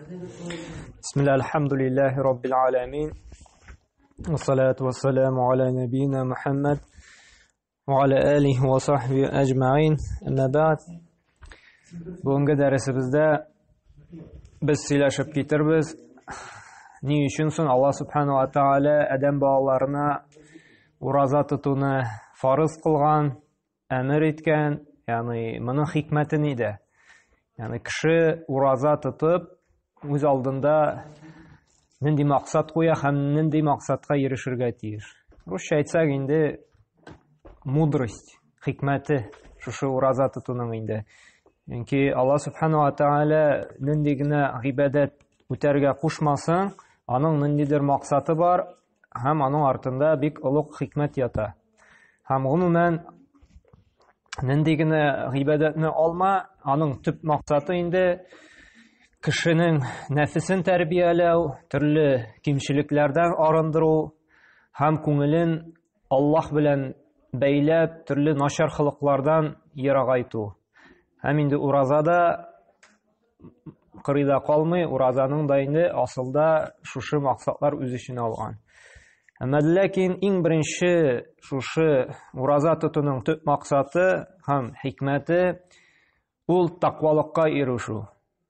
Бисмилла, альхамдулиллахи раббил аламин. Вассалату вассаламу аля набийна Мухаммад ва аля алихи ва сахби әҗмәгыйн. Әмма бәгъд. Бүгенге дәресебездә без сөйләшеп китербез. Ни өчен соң Аллаһ субхану ва тааля адәм балаларына ураза тотуны фарыз кылган, әмер иткән, ягъни моның хикмәте нидә? Ягъни кеше ураза тотып, үз алдында нинди максат куя һәм нинди максатка ирешергә тиеш. Русча әйтсәк инде мудрость, хикмәте шушы ураза тотуның инде. Чөнки Аллаһ субхану ва тааля нинди генә гыйбадәт үтәргә кушмасын, аның ниндидер максаты бар һәм аның артында бик олуг хикмәт ята. Һәм гомумән нинди генә гыйбадәтне алма, аның төп максаты инде кешенең нәфесен тәрбияләү, төрле кимчелекләрдән арындыру һәм күңелен Аллаһ белән бәйләп, төрле начар холыклардан ерагайту. Һәм инде ураза да кырыйда калмый, уразаның да инде асылда шушы максатлар үз эченә алган. Әмма ләкин иң беренче шушы ураза тотуның төп максаты һәм хикмәте ул тәкъвалыкка ирешү.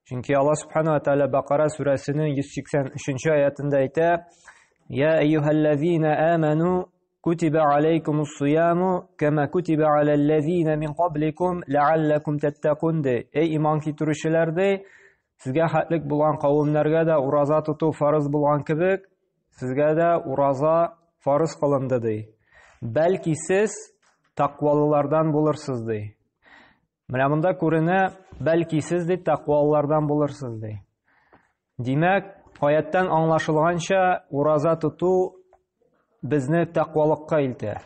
Чөнки Аллаһ субхана ва тааля Бакара сүрәсенең 183 аятында әйтә: "Я әйюһәлләзина аману кутиба алейкумус сияму кама кутиба алаллазина мин кабликум ләаллакум таттакун" ди. Эй иман китерүчеләр ди, сезгә хәтлек булган кавемнәргә дә ураза тоту фарыз булган кебек, сезгә дә ураза фарыз кылынды ди. Бәлки сез тәкъвалылардан булырсыз ди. Менә монда күренә, бәлки сез ди тәкъвалылардан булырсыз ди. Димәк, аяттан аңлашылганча, ураза тоту безне тәкъвалыкка илтә.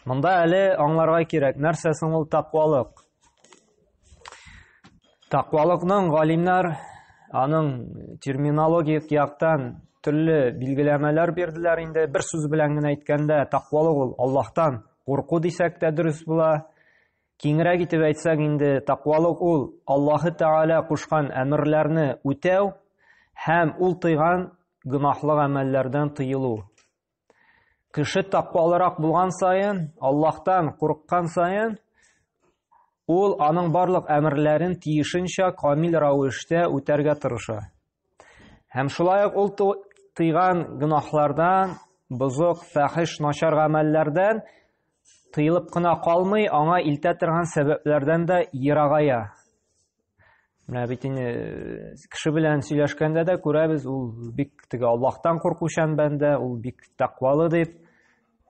Монда әле аңларга кирәк, нәрсә соң ул тәкъвалык? Тәкъвалыкның галимнәр аның терминологик яктан төрле билгеләмәләр бирделәр инде. Бер сүз белән генә әйткәндә, тәкъвалык ул Аллаһтан курку дисәк тә дөрес була. Киңрәк итеп әйтсәк инде, тәкъвалык ул Аллаһы Тәгалә кушкан әмерләрне үтәү һәм ул тыйган гөнаһлы гамәлләрдән тыелу. Кеше тәкъвалырак булган саен, Аллаһтан курыккан саен, ул аның барлык әмерләрен тиешенчә камил рәвештә үтәргә тырыша. Һәм шулай ук ул тыйган гөнаһлардан, бозык, фәхиш, начар гамәлләрдән тыелып кына калмый, аңа илтә торган сәбәпләрдән дә ерагая. Менә бит инде кеше белән сөйләшкәндә дә күрәбез, ул бик теге Аллаһтан куркучан бәндә, ул бик тәкъвалы дип.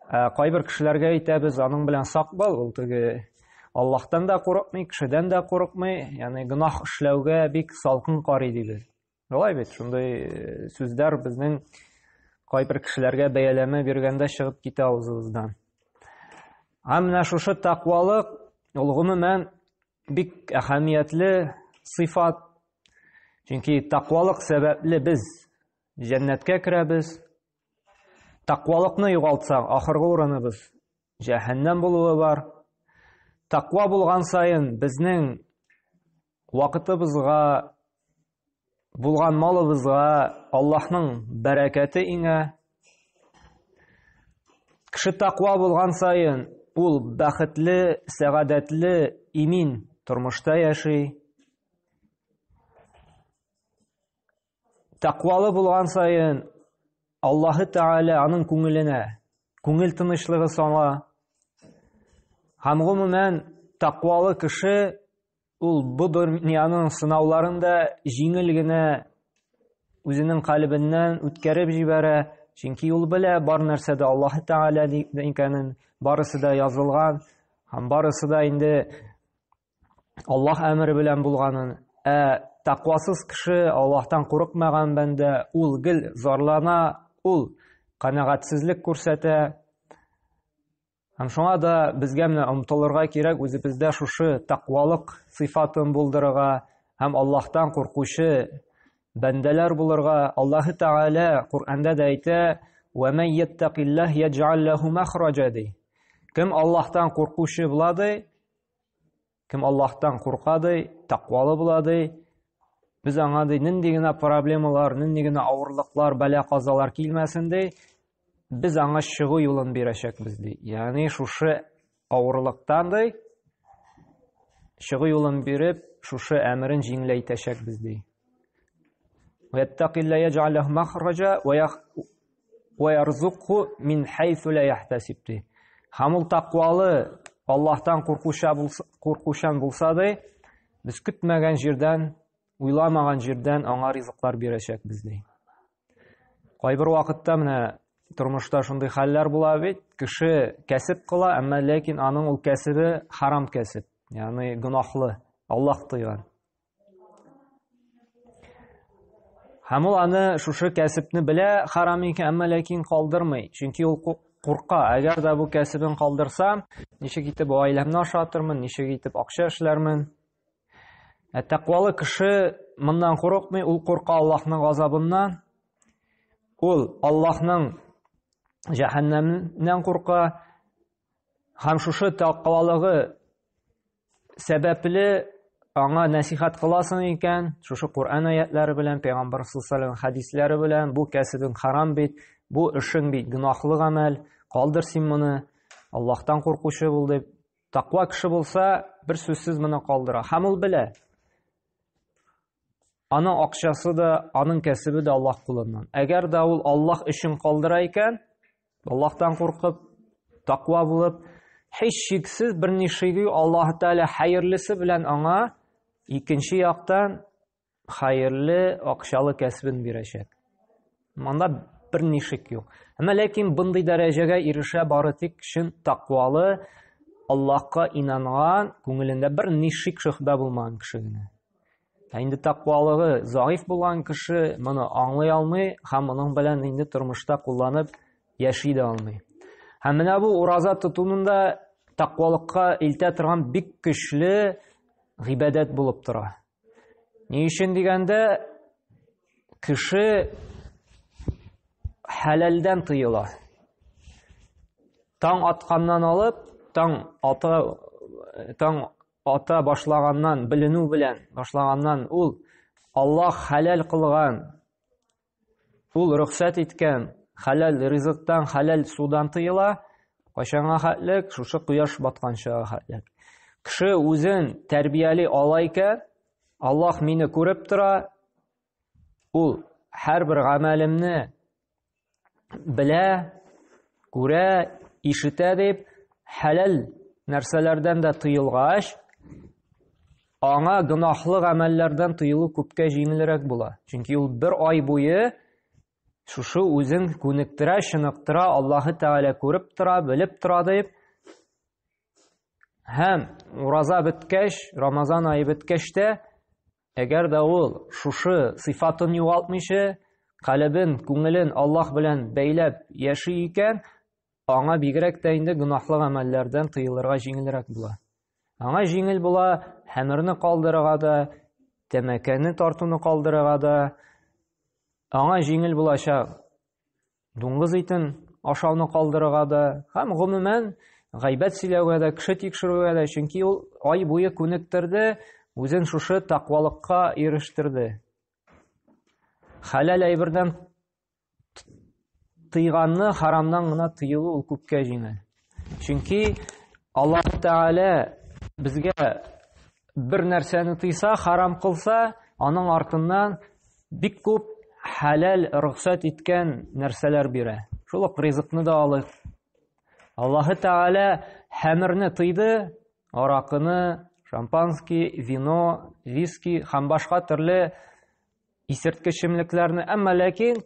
Ә кайбер кешеләргә әйтәбез, аның белән сак бул, ул теге Аллаһтан да курыкмый, кешедән дә курыкмый, ягъни гөнаһ эшләүгә бик салкын карый дибез. Шулай бит, шундый сүзләр безнең кайбер кешеләргә бәяләмә биргәндә чыгып китә авызыбыздан. Һәм менә шушы тәкъвалык ул гомумән бик әһәмиятле сыйфат. Чөнки тәкъвалык сәбәпле без җәннәткә керәбез. Тәкъвалыкны югалтсак, ахыргы урыныбыз җәһәннәм булуы бар. Тәкъва булган саен безнең вакытыбызга, булган малыбызга Аллаһның бәрәкәте иңә. Кеше тәкъва булган саен ул бәхетле, сәгадәтле, имин тормышта яши. Тәкъвалы булган саен Аллаһы Тәгалә аның күңеленә күңел тынычлыгы сала. Һәм гомумән тәкъвалы кеше ул бу дөньяның сынауларын да җиңел генә үзенең калебеннән үткәреп җибәрә, чөнки ул белә бар нәрсә дә Аллаһы Тәгалә икәнен, барысы да язылган һәм барысы да инде Аллаһ әмере белән булганын. Ә тәкъвасыз кеше, Аллаһтан курыкмаган бәндә, ул гел зарлана, ул канәгатьсезлек күрсәтә. Һәм шуңа да безгә менә омтылырга кирәк үзебездә шушы тәкъвалык сыйфатын булдырырга һәм Аллаһтан куркучы бәндәләр булырга. Аллаһы Тәгалә Коръәндә дә әйтә: "Ва ман яттакиллаһ яҗ'ал лаху махраҗа" ди. Кем Аллаһтан куркучы була ди, кем Аллаһтан курка ди, тәкъвалы була ди, Без аңа ди, нинди генә проблемалар, нинди генә авырлыклар, бәла-казалар килмәсен ди, без аңа чыгу юлын бирәчәкбез ди. Ягъни шушы авырлыктан ди, чыгу юлын биреп, шушы әмерен җиңеләйтәчәкбез ди. Вәттакилла яҗ'ал ләһу махраҗа ва ярзукху мин хайсу ла яхтасиб ди. Һәм ул тәкъвалы, Аллаһтан куркучан булса ди, без көтмәгән җирдән, уйламаган җирдән аңа ризыклар бирәчәкбез ди. Кайбер вакытта менә тормышта шундый хәлләр була бит, кеше кәсеп кыла, әмма ләкин аның ул кәсебе харам кәсеп, ягъни гөнаһлы, Аллаһ тыйган. Һәм ул аны шушы кәсепне белә, харам икән, әмма ләкин калдырмый. Чөнки ул курка. Әгәр дә бу кәсебен калдырсам, ничек итеп гаиләмне ашатырмын, ничек итеп акча эшләрмен? Ә тәкъвалы кеше моннан курыкмый, ул курка Аллаһның газабыннан. Ул Аллаһның җәһәннәменнән курка. Һәм шушы тәкъвалыгы сәбәпле аңа нәсихәт кыласың икән, шушы Коръән аятлары белән, Пәйгамбәр саллаллаху хәдисләре белән, бу кәсебең харам бит, бу эшең бит гөнаһлы гамәл, калдыр син моны, Аллаһтан куркучы бул дип, тәкъва кеше булса, бер сүзсез моны калдыра. Һәм ул белә. Аның акчасы да, аның кәсебе дә Аллаһ кулыннан. Әгәр дә ул Аллаһ өчен калдыра икән, Аллаһтан куркып, тәкъва булып, һичшиксез бер нишеги Аллаһ Тәгалә хәерлесе белән аңа икенче яктан хәерле акчалы кәсебен бирәчәк. Монда бер нишек юк. Әмма ләкин бундый дәрәҗәгә ирешә бары тик чын тәкъвалы, Аллаһка инанган, күңелендә бер нишек шөхбә булмаган кеше генә. Ә инде тәкъвалыгы заиф булган кеше моны аңлый алмый һәм моның белән инде тормышта кулланып яши дә алмый. Һәм менә бу ураза тотуның да тәкъвалыкка илтә торган бик көчле гыйбадәт булып тора. Ни өчен дигәндә, кеше хәләлдән тыела. Таң атканнан алып, таң ата таң ата башлаганнан, беленү белән башлаганнан ул Аллаһ хәләл кылган, ул рөхсәт иткән хәләл ризыктан, хәләл судан тыела. Кайчанга хәтлек? Шушы кояш батканчага хәтлек. Кеше үзен тәрбияли ала икән, Аллаһ мине күреп тора, ул һәрбер гамәлемне белә, күрә, ишетә дип, хәләл нәрсәләрдән дә тыелгач, аңа гөнаһлы гамәлләрдән тыелу күпкә җиңелрәк була. Чөнки ул бер ай буе шушы үзен күнектерә, чыныктыра, Аллаһы Тәгалә күреп тора, белеп тора дип, һәм ураза беткәч, Рамазан ае беткәч тә, әгәр дә ул шушы сыйфатын югалтмыйча, калебен, күңелен Аллаһ белән бәйләп яши икән, аңа бигрәк тә инде гөнаһлы гамәлләрдән тыелырга җиңелрәк була. Аңа җиңел була хәмерне калдырырга да, тәмәкәне тартуны калдырырга да, аңа җиңел булачак дуңгыз итен ашауны калдырырга да һәм гомумән гайбәт сөйләүгә дә, кеше тикшерүгә дә, чөнки ул ай буе күнектерде, үзен шушы тәкъвалыкка ирештерде. Хәләл әйбердән тыйганны харамнан гына тыелу ул күпкә җиңел. Чөнки Аллаһ Тәгалә безгә бер нәрсәне тыйса, харам кылса, аның артыннан бик күп хәләл рөхсәт иткән нәрсәләр бирә. Шул ук ризыкны да алыйк. Аллаһы Тәгалә хәмерне тыйды, аракыны, шампанский, вино, виски һәм башка төрле исерткеч эчемлекләрне, әмма ләкин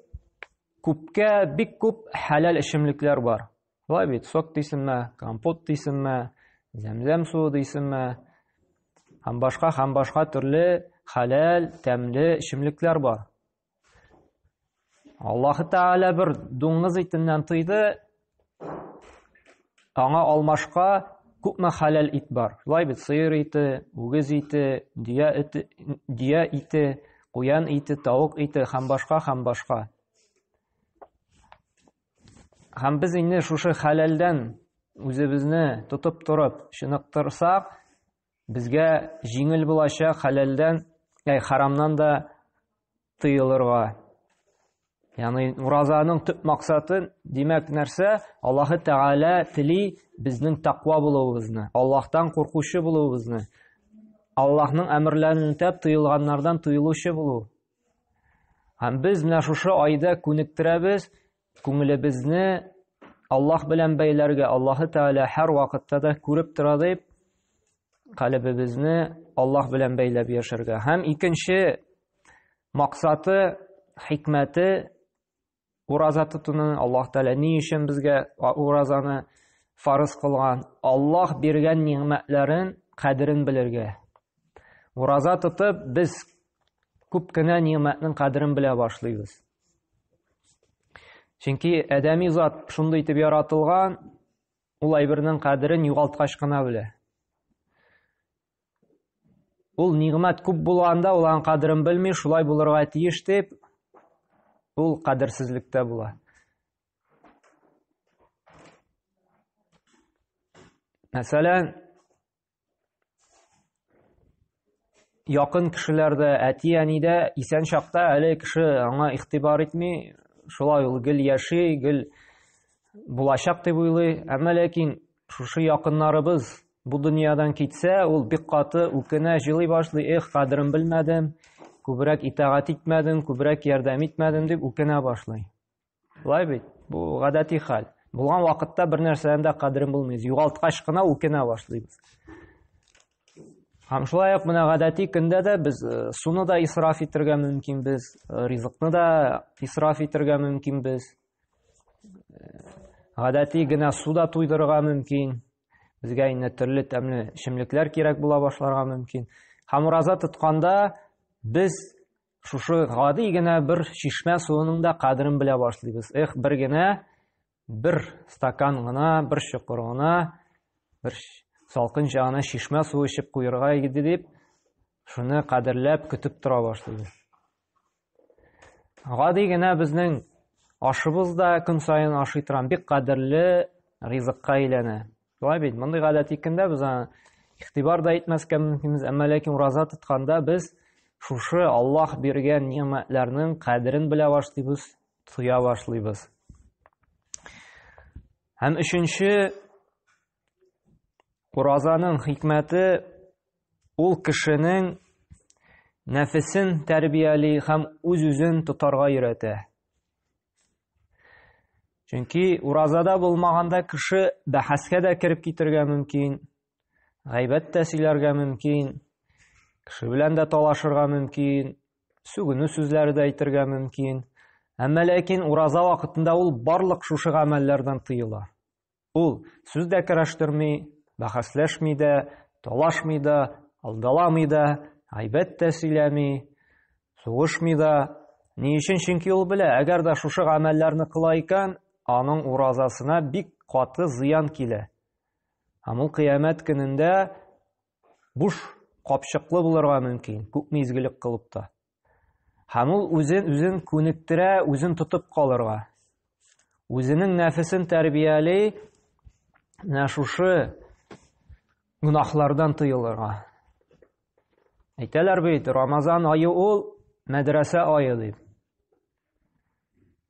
күпкә бик күп хәләл эчемлекләр бар. Шулай бит, сок дисеңме, компот дисеңме, зәмзәм суы дисеңме, һәм башка һәм башка төрле хәләл, тәмле эчемлекләр бар. Аллаһы Тәгалә бер дуңгыз итеннән тыйды, аңа алмашка күпме хәләл ит бар. Шулай бит, сыер ите, үгез ите, дөя ите, дөя ите, куян ите, тавык ите һәм башка һәм башка. Һәм без инде шушы хәләлдән үзебезне тотып торып чыныктырсак, безгә җиңел булачак хәләлдән әй, харамнан да тыелырга. Ягъни уразаның төп максаты, димәк, нәрсә? Аллаһы Тәгалә тели безнең тәкъва булуыбызны, Аллаһтан куркучы булуыбызны, Аллаһның әмерләрен үтәп, тыелганнардан тыелучы булу. Һәм без менә шушы айда күнектерәбез күңелебезне Аллаһ белән бәйләргә, Аллаһы Тәгалә һәр вакытта да күреп тора дип, калебебезне Аллаһ белән бәйләп яшәргә. Һәм икенче максаты, хикмәте ураза тотуның Аллаһ Тәгалә ни өчен безгә уразаны фарыз кылган? Аллаһ биргән нигъмәтләрен кадерен белергә. Ураза тотып без күп кенә нигъмәтнең кадерен белә башлыйбыз. Чөнки адәми зат шундый итеп яратылган, ул әйбернең кадерен югалткач кына белә. Ул нигъмәт күп булганда ул аның кадерен белми, шулай булырга тиеш дип, ул кадерсезлектә була. Мәсәлән, якын кешеләр дә, әти-әни дә исән чакта әле кеше аңа игътибар итми, шулай ул гел яши, гел булачак дип уйлый. Әмма ләкин шушы якыннарыбыз бу дөньядан китсә, ул бик каты үкенә, җылый башлый, эх, кадерен белмәдем, күбрәк итагать итмәдем, күбрәк ярдәм итмәдем дип үкенә башлый. Шулай бит? Бу гадәти хәл. Булган вакытта бер нәрсәнең дә кадерен белмибез. Югалткач кына үкенә башлыйбыз. Һәм шулай ук менә гадәти көндә дә без э, суны да исраф итәргә мөмкинбез, э, ризыкны да исраф итәргә мөмкинбез. Э, гадәти генә су да туйдырырга мөмкин. Безгә инде төрле тәмле эчемлекләр кирәк була башларга мөмкин. Һәм ураза тотканда без Шушы гади генә бер чишмә суының да кадерен белә башлыйбыз. Эх, бер генә, бер стакан гына, бер чокыр гына, бер салкынча гына чишмә суы эчеп куерга иде дип, шуны кадерләп көтеп тора башлыйбыз. Гади генә безнең ашыбыз да көн саен ашый торган бик кадерле ризыкка әйләнә. Шулай бит, мондый гадәти көндә без аңа игътибар да итмәскә мөмкинбез, әмма ләкин ураза тотканда без шушы Аллаһ биргән нигъмәтләрнең кадерен белә башлыйбыз, тоя башлыйбыз. Һәм өченче уразаның хикмәте ул кешенең нәфесен тәрбияли һәм үз-үзен тотарга өйрәтә. Чөнки уразада булмаганда кеше бәхәскә дә кереп китергә мөмкин, гайбәт тә сөйләргә мөмкин, кеше белән дә талашырга мөмкин, сүгенү сүзләре дә әйтергә мөмкин. Әмма ләкин ураза вакытында ул барлык шушы гамәлләрдән тыела. Ул сүз дә көрәштерми, бәхәсләшми дә, талашмый да, алдаламый да, гайбәт тә сөйләми, сугышмый да. Ни өчен? Чөнки ул белә, әгәр дә шушы гамәлләрне кыла икән, аның уразасына бик каты зыян килә. Һәм ул кыямәт көнендә буш капчыклы булырга мөмкин, күпме изгелек кылып та. Һәм ул үзен үзен күнектерә, үзен тотып калырга. Үзенең нәфесен тәрбияли, менә шушы гөнаһлардан тыелырга. Әйтәләр бит, Рамазан ае ул мәдрәсә ае дип.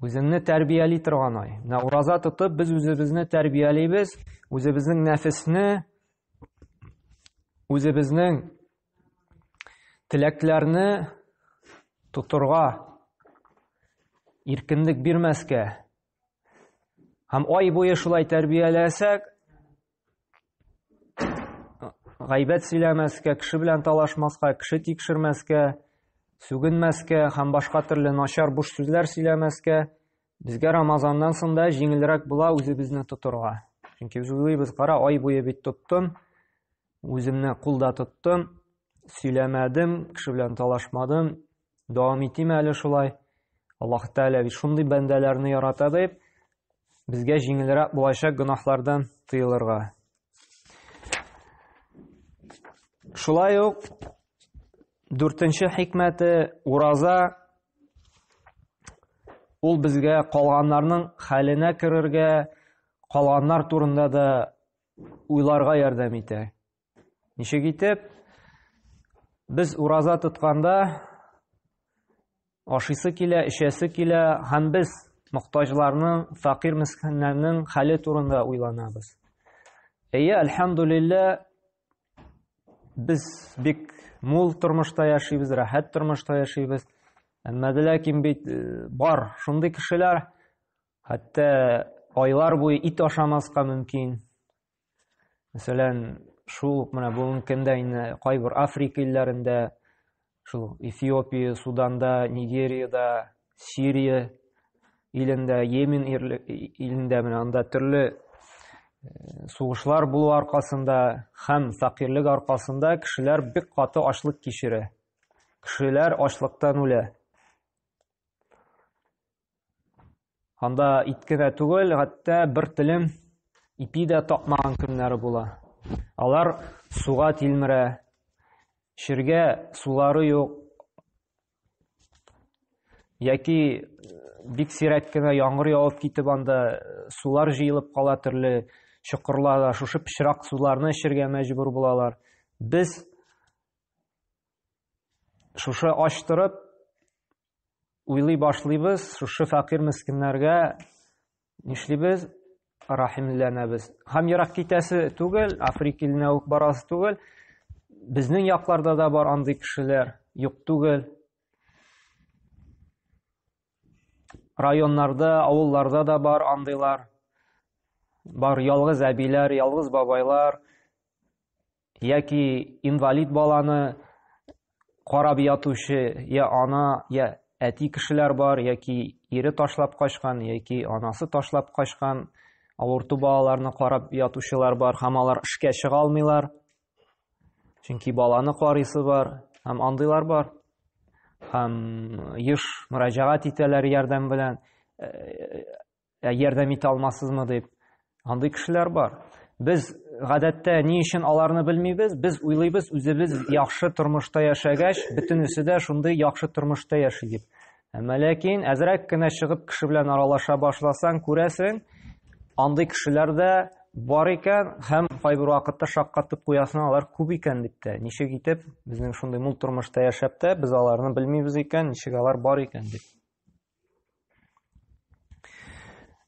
Үзеңне тәрбияли торган ай. Менә ураза тотып без үзебезне тәрбиялибез, үзебезнең нәфесне, үзебезнең теләкләрне тотырга, иркенлек бирмәскә. Һәм ай буе шулай тәрбияләсәк, гайбәт сөйләмәскә, кеше белән талашмаска, кеше тикшермәскә, сүгенмәскә һәм башка төрле начар буш сүзләр сөйләмәскә, безгә Рамазаннан соң да җиңелрәк була үзебезне тотырга. Чөнки без уйлыйбыз, кара, ай буе бит тоттым, Үземне кулда тоттым, сөйләмәдем, кеше белән талашмадым. Дәвам итим әле шулай. Аллаһ Тәгалә бит шундый бәндәләрне ярата дип, безгә җиңелрәк булачак гөнаһлардан тыелырга. Шулай ук дүртенче хикмәте ураза ул безгә калганнарның хәленә керергә, калганнар турында да уйларга ярдәм итә. Ничек итеп? Без ураза тотканда ашыйсы килә, эчәсе килә һәм без мохтаҗларның, фәкыйрь мескеннәрнең хәле турында уйланабыз. Әйе, әлхәмдулилла, без бик мул тормышта яшибез, рәхәт тормышта яшибез. Әмма дә ләкин бит э, бар шундый кешеләр, хәтта айлар буе ит ашамаска мөмкин. Мәсәлән, шул ук менә бүгенге көндә инде кайбер Африка илләрендә, шул Эфиопия, Суданда, Нигериядә, Сирия илендә, Йемен илендә менә анда төрле э, сугышлар булу аркасында һәм фәкыйрьлек аркасында кешеләр бик каты ачлык кичерә. Кешеләр ачлыктан үлә. Анда ит кенә түгел, хәтта бер телем ипи дә тапмаган көннәре була. Алар суга тилмерә, эчергә сулары юк. Яки бик сирәк кенә яңгыр явып китеп анда сулар җыелып кала төрле чокырларда, шушы пычрак суларны эчергә мәҗбүр булалар. Без шушы ач торып уйлый башлыйбыз, шушы фәкыйрь мескеннәргә нишлибез? Рәхимләнәбез. Һәм ерак китәсе түгел, Африка иленә үк барасы түгел. Безнең якларда да бар андый кешеләр, юк түгел. Районнарда, авылларда да бар андыйлар. Бар ялгыз әбиләр, ялгыз бабайлар, яки инвалид баланы карап ятучы я ана, я әти кешеләр бар, яки ире ташлап качкан, яки анасы ташлап качкан авырту балаларны карап ятучылар бар, һәм алар эшкә чыга алмыйлар. Чөнки баланы карыйсы бар, һәм андыйлар бар. Һәм еш мөрәҗәгать итәләр ярдәм белән. Э, Ә ярдәм итә алмассызмы дип. Андый кешеләр бар. Без гадәттә ни өчен аларны белмибез? Без уйлыйбыз, үзебез яхшы тормышта яшәгәч, бөтенесе дә шундый яхшы тормышта яши дип. Әмма ләкин әзрәк кенә чыгып кеше белән аралаша башласаң, күрәсең, андый кешеләр дә бар икән һәм кайбер вакытта шаккатып куясың, алар күп икән дип тә. Ничек итеп безнең шундый мул тормышта яшәп тә, без аларны белмибез икән, ничек алар бар икән дип.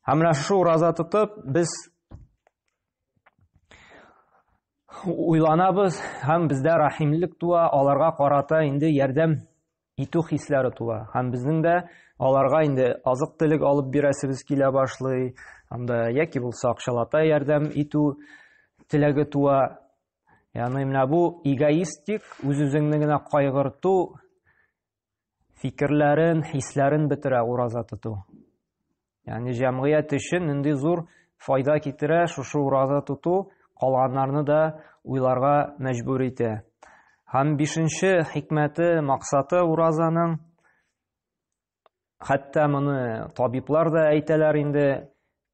Һәм менә шушы ураза тотып, без уйланабыз һәм бездә рәхимлек туа, аларга карата инде ярдәм итү хисләре туа. Һәм безнең дә аларга инде азык-төлек алып бирәсебез килә башлый, анда яки булса акчалата ярдәм итү теләге туа. Ягъни менә бу эгоистик, үз-үзеңне генә кайгырту фикерләрен, хисләрен бетерә ураза тоту. Ягъни җәмгыять өчен нинди зур файда китерә шушы ураза тоту, калганнарны да уйларга мәҗбүр итә. Һәм бишенче хикмәте, максаты уразаның, хәтта моны табиблар да әйтәләр инде,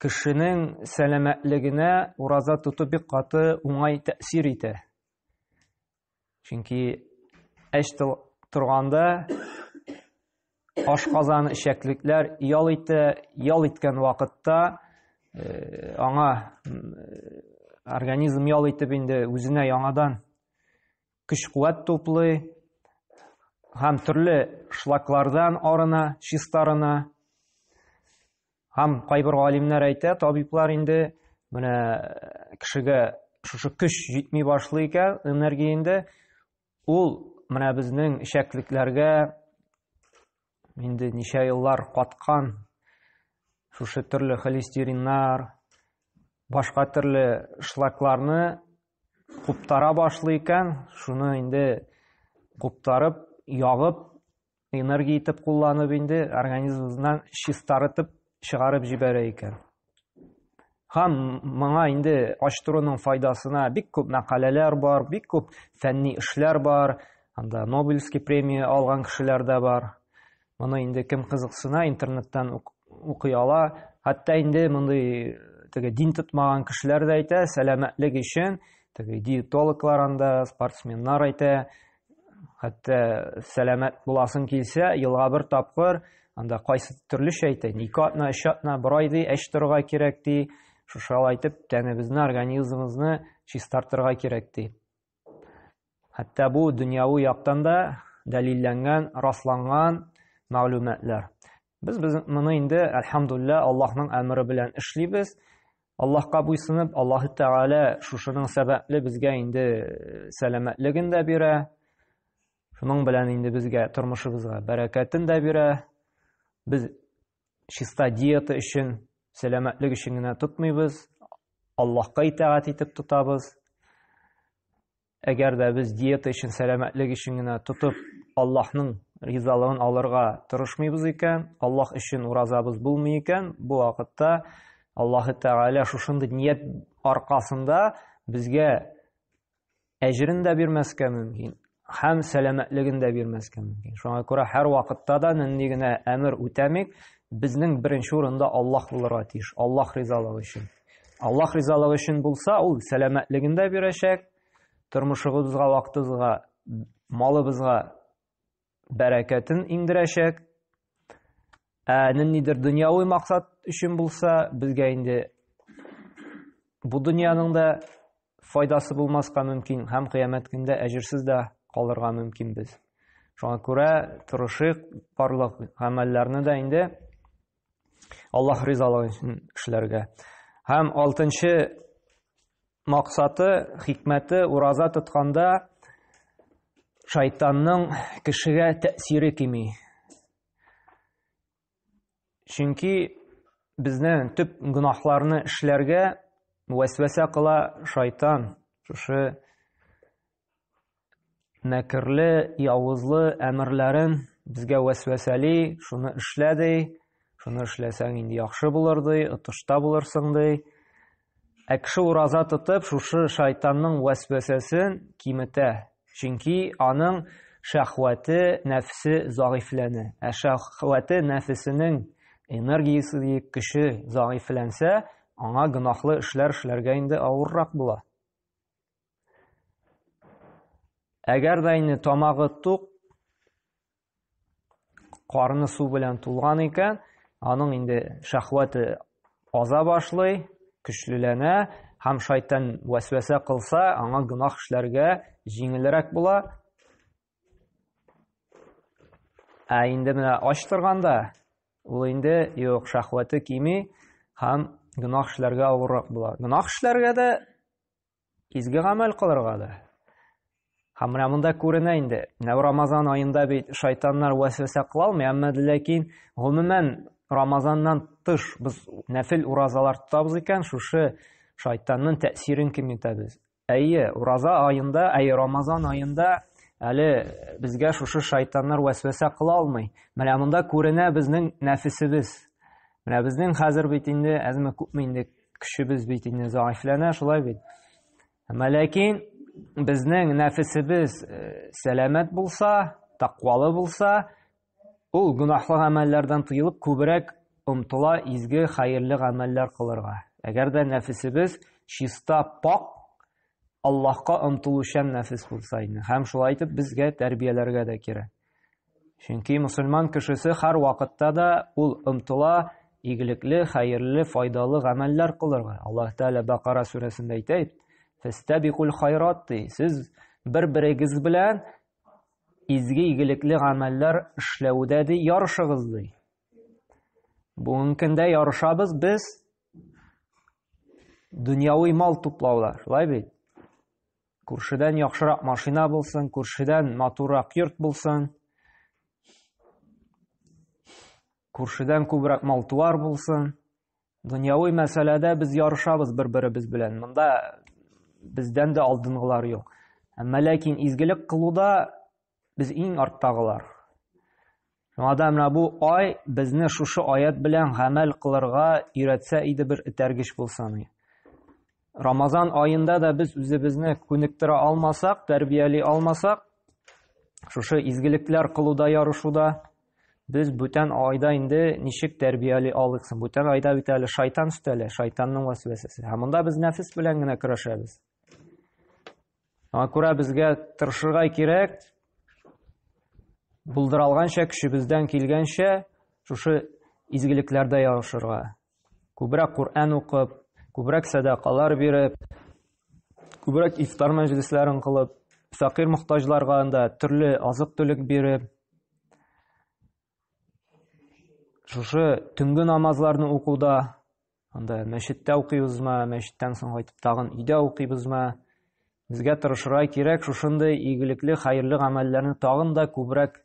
кешенең сәламәтлегенә ураза тоту бик каты уңай тәэсир итә. Чөнки әч торганда ашказан эчәклекләр ял итә, ял иткән вакытта э, аңа организм ял итеп инде үзенә яңадан көч-куәт туплый һәм төрле шлаклардан арына, чистарына. Һәм кайбер галимнәр әйтә, табиблар инде менә кешегә шушы көч җитми башлый икән, энергия инде, ул менә безнең эчәклекләргә инде ничә еллар каткан шушы төрле холестериннар, башка төрле шлакларны куптара башлый икән, шуны инде куптарып, ягып, энергия итеп кулланып инде организмыбыздан чистарытып чыгарып җибәрә икән. Һәм моңа инде ач торуның файдасына бик күп мәкаләләр бар, бик күп фәнни эшләр бар, анда Нобелевский премия алган кешеләр дә бар. Моны инде кем кызыксына, интернеттан укый ала. Хәтта инде мондый теге дин тотмаган кешеләр дә әйтә, сәламәтлек өчен теге диетологлар анда, спортсменнар әйтә, Хәтта сәламәт буласың килсә, елга бер тапкыр, анда кайсы төрлечә әйтә, ике атна, өч атна, бер ай ди, әч торырга кирәк ди. Шушы алай итеп тәнебезне, организмыбызны чистартырга кирәк ди. Хәтта бу дөньяви яктан да дәлилләнгән, расланган мәгълүматлар. Без без моны инде, әлхәмдулилла, Аллаһның әмере белән эшлибез. Аллаһка буйсынып, Аллаһ Тәгалә шушының сәбәпле безгә инде сәламәтлеген дә бирә. Шуның белән инде безгә тормышыбызга бәрәкәтен дә бирә. Без чиста диета өчен, сәламәтлек өчен генә тотмыйбыз. Аллаһка итагать итеп тотабыз. Әгәр дә без диета өчен, сәламәтлек өчен генә тотып, Аллаһның ризалыгын алырга тырышмыйбыз икән, Аллаһ өчен уразабыз булмый икән, бу вакытта Аллаһ Тәгалә шушындый ният аркасында безгә әҗерен дә бирмәскә мөмкин, һәм сәламәтлеген дә бирмәскә мөмкин. Шуңа күрә һәр вакытта да нинди генә әмер үтәмик, безнең беренче урында Аллаһ булырга тиеш, Аллаһ ризалыгы өчен. Аллаһ ризалыгы өчен булса, ул сәламәтлеген дә бирәчәк, тормышыбызга, вакытыбызга, малыбызга бәрәкәтен иңдерәчәк. Ә ниндидер дөньяви максат өчен булса, безгә инде бу дөньяның да файдасы булмаска мөмкин һәм кыямәт көндә әҗерсез дә калырга мөмкин без. Шуңа күрә тырышыйк барлык гамәлләрне дә инде Аллаһ ризалыгы өчен эшләргә. Һәм алтынчы максаты, хикмәте ураза тотканда шайтанның кешегә тәэсире кими. Чөнки безнең төп гөнаһларны эшләргә вәсвәсә кыла шайтан. Шушы мәкерле, явызлы әмерләрен безгә вәсвәсәли, шуны эшлә ди, шуны эшләсәң инде яхшы булыр ди, отышта булырсың ди. Ә кеше ураза тотып, шушы шайтанның вәсвәсәсен киметә. Чөнки аның шәһвәте, нәфсе зәгыйфьләнә. Ә шәһвәте нәфесенең энергиясе, көче зәгыйфьләнсә, аңа гөнаһлы эшләр эшләргә инде авыррак була. Әгәр дә инде тамагы тук, карны су белән тулган икән, аның инде шәһвәте аза башлый, көчлеләнә һәм шайтан вәсвәсә кылса, аңа гөнаһ эшләргә җиңелрәк була. Ә инде менә ач торганда, ул инде юк, шәһвәте кими һәм гөнаһ эшләргә авыррак була. Гөнаһ эшләргә дә изге гамәл кылырга да. Һәм менә монда күренә инде. Менә Рамазан аенда бит шайтаннар вәсвәсә кыла алмый, әмма ләкин гомумән Рамазаннан тыш без нәфил уразалар тотабыз икән, шушы шайтанның тәэсирен киметәбез. Әйе, ураза аенда, әйе, Рамазан аенда әле безгә шушы шайтаннар вәсвәсә кыла алмый. Менә монда күренә безнең нәфесебез. Менә безнең хәзер бит инде әзме күпме инде көчебез бит инде зәгыйфьләнә, шулай бит. Әмма ләкин безнең нәфесебез э, сәламәт булса, тәкъвалы булса, ул гөнаһлы гамәлләрдән тыелып, күбрәк омтыла изге, хәерле гамәлләр кылырга. Әгәр дә нәфесебез чиста, пак, Аллаһка омтылучан нәфес булса инде. Һәм шулай итеп безгә тәрбияләргә дә кирәк. Чөнки мусульман кешесе һәр вакытта да ул омтыла игелекле, хәерле, файдалы гамәлләр кылырга. Аллаһ Тәгалә Бакара сүрәсендә әйтә, "Фәстәбикул хайрат" ди. Сез бер-берегез белән изге игелекле гамәлләр эшләүдә ди ярышыгыз ди. Бүгенге көндә ярышабыз без дөньяви мал туплауда, шулай бит? Күршедән яхшырак машина булсын, күршедән матуррак йорт булсын, күршедән күбрәк мал-туар булсын. Дөньяви мәсьәләдә без ярышабыз бер-беребез белән. Монда бездән дә алдынгылар юк. Әмма ләкин изгелек кылуда без иң арттагылар. Шуңа да менә бу ай безне шушы аят белән гамәл кылырга өйрәтсә иде бер этәргеч булса ни. Рамазан аенда да без үзебезне күнектерә алмасак, тәрбияли алмасак, шушы изгелекләр кылуда ярышуда без бүтән айда инде ничек тәрбияли алыйк соң? Бүтән айда бит әле шайтан өстәлә, шайтанның вәсвәсәсе. Һәм монда без нәфес белән генә көрәшәбез. Аңа күрә безгә тырышырга кирәк, булдыра алганча, көчебездән килгәнчә, шушы изгелекләрдә ярышырга. Күбрәк Коръән укып, күбрәк сәдакалар биреп, күбрәк ифтар мәҗлесләрен кылып. фәкыйрь мохтаҗларга анда төрле азык-төлек биреп, шушы төнге намазларны укуда, анда мәчеттә укыйбызмы, мәчеттән соң кайтып тагын өйдә укыйбызмы, безгә тырышырга кирәк шушындый игелекле, хәерле гамәлләрне тагын да күбрәк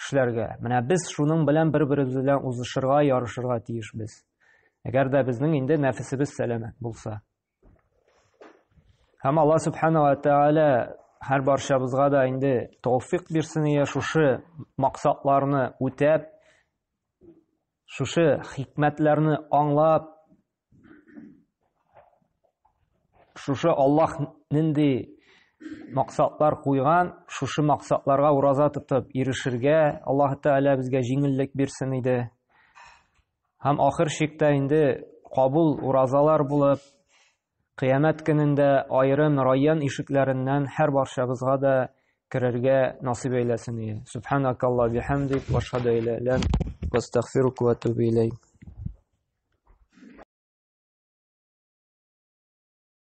эшләргә. Менә без шуның белән бер-беребез белән узышырга, ярышырга тиешбез. Әгәр дә безнең инде нәфесебез сәламәт булса. Һәм Алла субхана ва тааля һәр барчабызга да инде тауфик бирсен ия шушы максатларны үтәп, шушы хикмәтләрне аңлап, шушы Аллаһ нинди максатлар куйган, шушы максатларга ураза тотып ирешергә Аллаһ Тәгалә безгә җиңеллек бирсен иде. Һәм ахыр чиктә инде кабул уразалар булып, кыямәт көнендә аерым район ишекләреннән һәр барчабызга да керергә насыйп әйләсен. Субханакалла бихамдик ва ашһаду илля ла астагфирука ва атубу илейк.